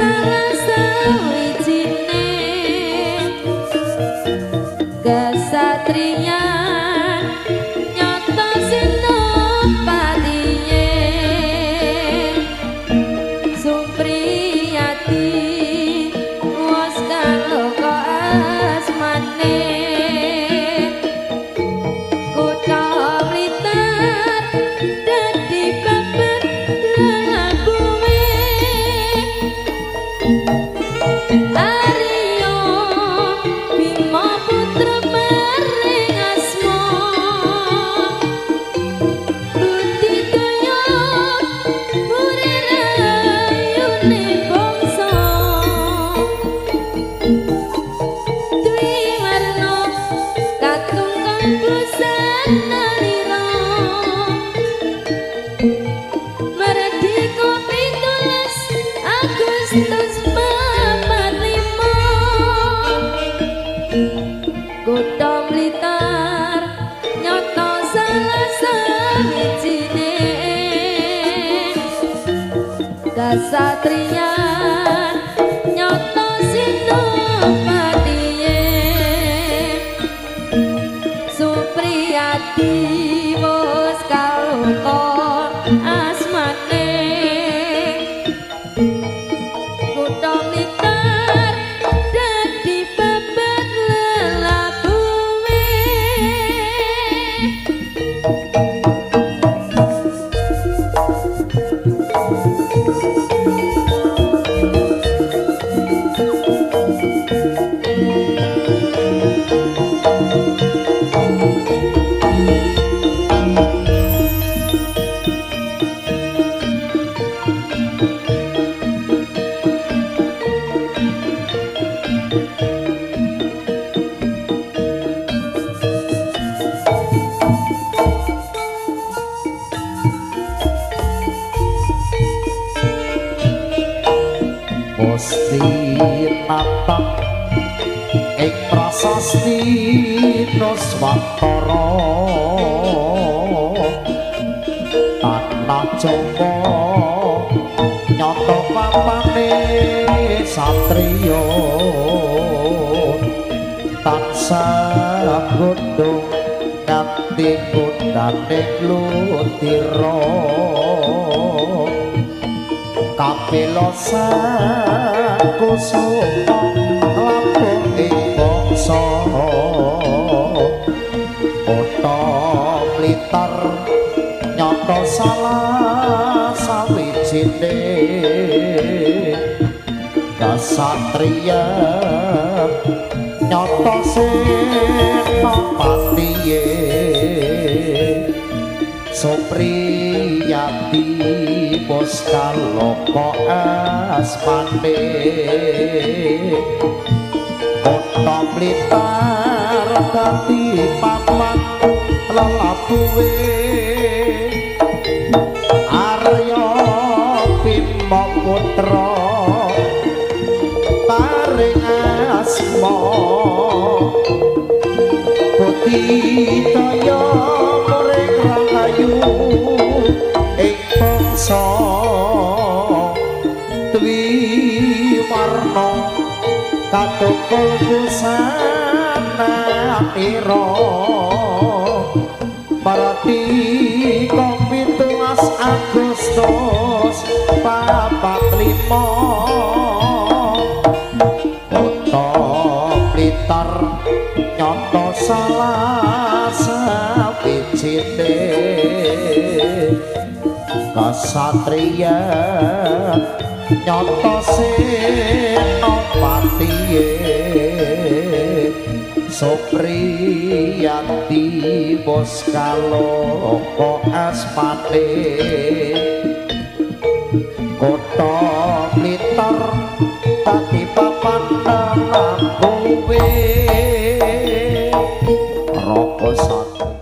Salah sawijine kesatriyan nyata senopatiye Supriyati wos kaloka asmane Kutha Blitar dadi papan lelabuhe Arya Bima Putra paring asma Budidaya murirayune bangsa Dwi warna katungkal busana lira Merdeka 17 Agustus 45 Kutha Blitar nyata salah sawijine kasatriyan nyata senopatiye Supriyati wis kaloka asmane Kutha Blitar dadi babat lelabuhe. Gusti natap ing prasasti Nuswantara tanah Jawa nyata papane satriya tansah godhong nganti kondane glutira kapela sakusuma lampung ing bangsa Kutha Blitar nyata salah sawijine kasatriya nyata senopatiye Supriyati bos kaloka asmane Kutha Blitar dadi papan lelabuhe Arya Bima Putra paring asma Budidaya muring rahayu ing bangsa Dwi warna katukul busana ira Mardika 17 Agustus 45 Kutha Blitar nyata salah sawijine kasatriya nyata senopatiye Supriyati bos kaloka asmane Kutha Blitar dadi papan lelabuhe Raka Satria.